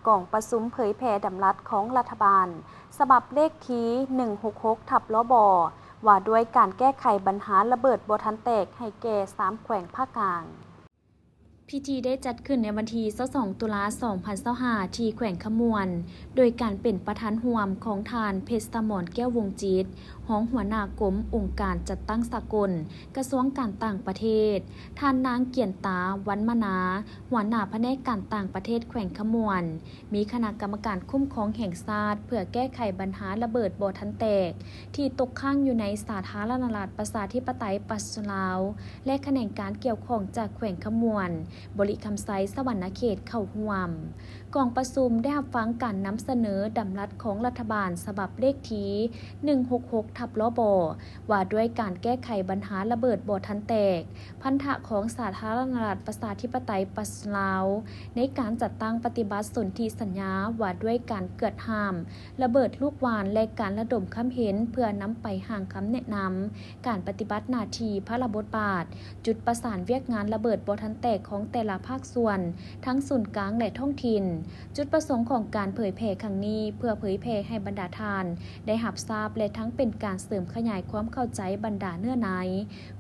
ກອງປະຊຸມເຜີຍແຜ່ດຳລັດຂອງລັດຖະບານ ສະບັບເລກທີ ໜຶ່ງຫົກຫົກ ທັບ ລບ ວ່າດ້ວຍການແກ້ໄຂບັນຫາລະເບີດບໍ່ທັນແຕກໃຫ້ແກ່ສາມແຂວງພາກກາງ. ພິທີໄດ້ຈັດຂຶ້ນໃນວັນທີ ຊາວສອງ ຕຸລາ ສອງພັນຊາວຫ້າ ທີ່ແຂວງຄຳມ່ວນ ໂດຍການເປັນປະທານຮ່ວມຂອງທ່ານ ເພັດສະໝອນ ແກ້ວວົງຈິດ ຮອງຫົວໜ້າກົມອົງການຈັດຕັ້ງສາກົນ ກະຊວງການຕ່າງປະເທດ, ທ່ານນາງ ກຽນຕາ ວັນມະນາ ຫົວໜ້າພະແນກການຕ່າງປະເທດແຂວງຄຳມ່ວນ, ມີຄະນະກຳມະການຄຸ້ມຄອງແຫ່ງຊາດ ເພື່ອແກ້ໄຂບັນຫາລະເບີດບໍ່ທັນແຕກ ທີ່ຕົກຄ້າງຢູ່ໃນສາທາລະນະລັດ ປະຊາທິປະໄຕ ປະຊາຊົນລາວ ແລະ ຂະແໜງການກ່ຽວຂ້ອງຈາກແຂວງຄຳມ່ວນ, ບໍລິຄຳໄຊ, ສະຫວັນນະເຂດ ເຂົ້າຮ່ວມ. ກອງປະຊຸມໄດ້ຮັບຟັງການນຳສະເໜີດຳລັດຂອງລັດຖະບານ ສະບັບເລກທີ ໜຶ່ງຫົກຫົກ ທັບ ລບ ວ່າດ້ວຍການແກ້ໄຂບັນຫາລະເບີດບໍ່ທັນແຕກ ພັນທະຂອງສາທາລະນະລັດ ປະຊາທິປະໄຕ ປະຊາຊົນລາວ ໃນການຈັດຕັ້ງປະຕິບັດສົນທິສັນຍາວ່າດ້ວຍການກວດຫ້າມລະເບີດລູກຫວ່ານ ແລະ ການລະດົມຄຳເຫັນເພື່ອນຳໄປຮ່າງຄຳແນະນຳການປະຕິບັດໜ້າທີ່ພາລະບົດບາດ, ຈຸດປະສານວຽກງານລະເບີດບໍ່ທັນແຕກຂອງແຕ່ລະພາກສ່ວນ ທັງສູນກາງ ແລະ ທ້ອງຖິ່ນ. ຈຸດປະສົງຂອງການເຜີຍແຜ່ຄັ້ງນີ້ ເພື່ອເຜີຍແຜ່ໃຫ້ບັນດາທ່ານໄດ້ຮັບຊາບ ແລະ ທັງເປັນການເສີມຂະຫຍາຍຄວາມເຂົ້າໃຈບັນດາເນື້ອໃນ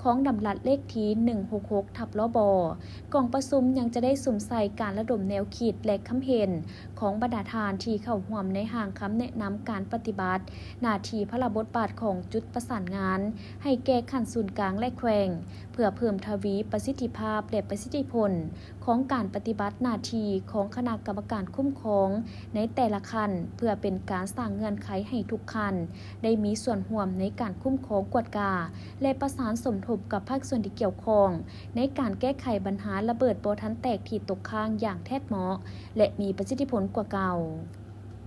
ຂອງດຳລັດເລກທີ ໜຶ່ງຫົກຫົກ ທັບ ລບ. ກອງປະຊຸມຍັງຈະໄດ້ສຸມໃສ່ການລະດົມແນວຄິດ ແລະ ຄຳເຫັນຂອງບັນດາທ່ານທີ່ເຂົ້າຮ່ວມໃນຮ່າງຄຳແນະນຳການປະຕິບັດໜ້າທີ່ພາລະບົດບາດຂອງຈຸດປະສານງານ ໃຫ້ແກ່ຂັ້ນສູນກາງ ແລະ ແຂວງ ເພື່ອເພີ່ມທະວີປະສິດທິພາບ ແລະ ປະສິດທິຜົນຂອງການປະຕິບັດໜ້າທີ່ຂອງຄະນະກຳມະການຄຸ້ມຄອງໃນແຕ່ລະຂັ້ນ ເພື່ອເປັນການສ້າງເງື່ອນໄຂໃຫ້ທຸກຂັ້ນໄດ້ມີສ່ວນຮ່ວມໃນການຄຸ້ມຄອງ, ກວດກາ ແລະ ປະສານສົມທົບກັບພາກສ່ວນທີ່ກ່ຽວຂ້ອງ ໃນການແກ້ໄຂບັນຫາລະເບີດບໍ່ທັນແຕກທີ່ຕົກຄ້າງຢ່າງແທດເໝາະ ແລະ ມີປະສິດທິຜົນກວ່າເກົ່າ.